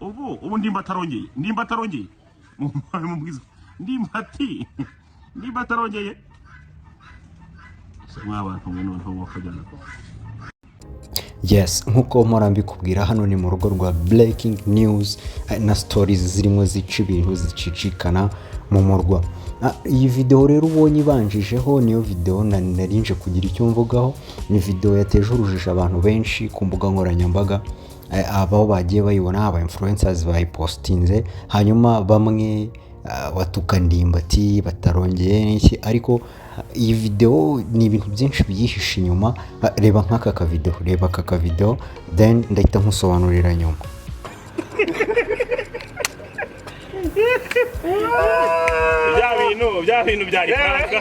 Ubu Ndimba atarongeye, mubwiza Ndimbati, Ndimba atarongeye mwabantu mwe, noneho wakajyana. Yes, nk'uko mpora mbikubwira, hano ni mu rugo rwa breaking news na stories zirimo zica ibintu zicicikana mu murwa. Iyi video rero ubonye ibanjijeho niyo video narinje kugira icyo mvugaho. Ni video yateje urujijo abantu benshi ku mbuga nkoranyambaga. Abo bagiye bayibona, aba influencers bayipostinze, hanyuma bamwe batuka Ndimbati batarongeye n'iki, ariko iyi video ni ibintu byinshi byihishe inyuma. Reba nk'aka kavideo, reba aka kavideo, then ndahita nkusobanurira nyuma. Bya bintu byari prank.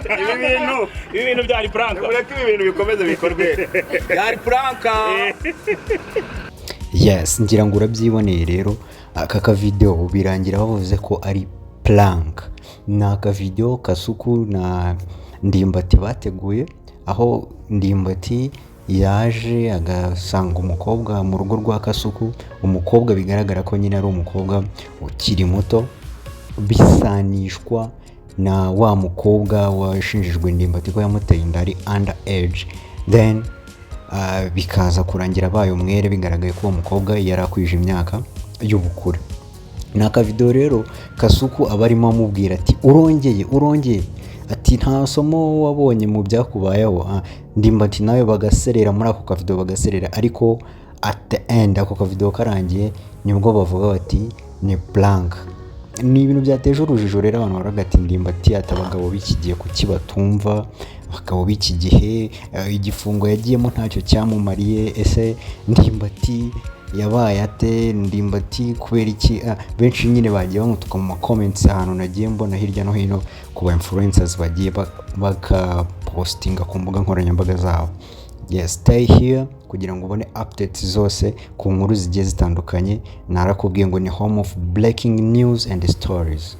Ibi bintu byari prank. Mureke ibi bintu bikomeze bikorwe, byari prank. Yes, ngira ngo urabyiboneye rero. Aka kavideo birangira bavuze ko ari prank. Ni akavideo Kasuku na Ndimbati bateguye, aho Ndimbati yaje agasanga umukobwa mu rugo rwa Kasuku, umukobwa bigaragara ko nyine ari umukobwa ukiri muto, bisanishwa na wa mukobwa washinjijwe Ndimbati ko yamuteye inda ari under age, then bikaza kurangira abaye umwere, bigaragaye ko uwo mukobwa yari akwije imyaka y'ubukure. Ni akavideo rero Kasuku aba arimo amubwira ati: "Urongeye, urongeye," ati: "Nta somo wabonye mu byakubayeho?" Ndimbati nawe bagaserera muri ako kavideo, bagaserera, ariko at the end ako kavideo karangiye nibwo bavuga bati ni prank. Ni ibintu byateje urujijo rero. Abantu baravuga ati: "Ndimbati," ati: "abagabo b'iki gihe kuki batumva? Abagabo b'iki gihe, igifungo yagiyemo ntacyo cyamumariye. Ese Ndimbati yabaye ate? Ndimbati kubera iki?" Benshi nyine bagiye bamutuka mu ma comments, ahantu nagiye mbona hirya no hino ku ba influencers bagiye bakapostinga ku mbuga nkoranyambaga zabo. Yes, stay here kugira ngo ubone updates zose ku nkuru zigiye zitandukanye. Narakubwiye ngo ni home of breaking news and stories.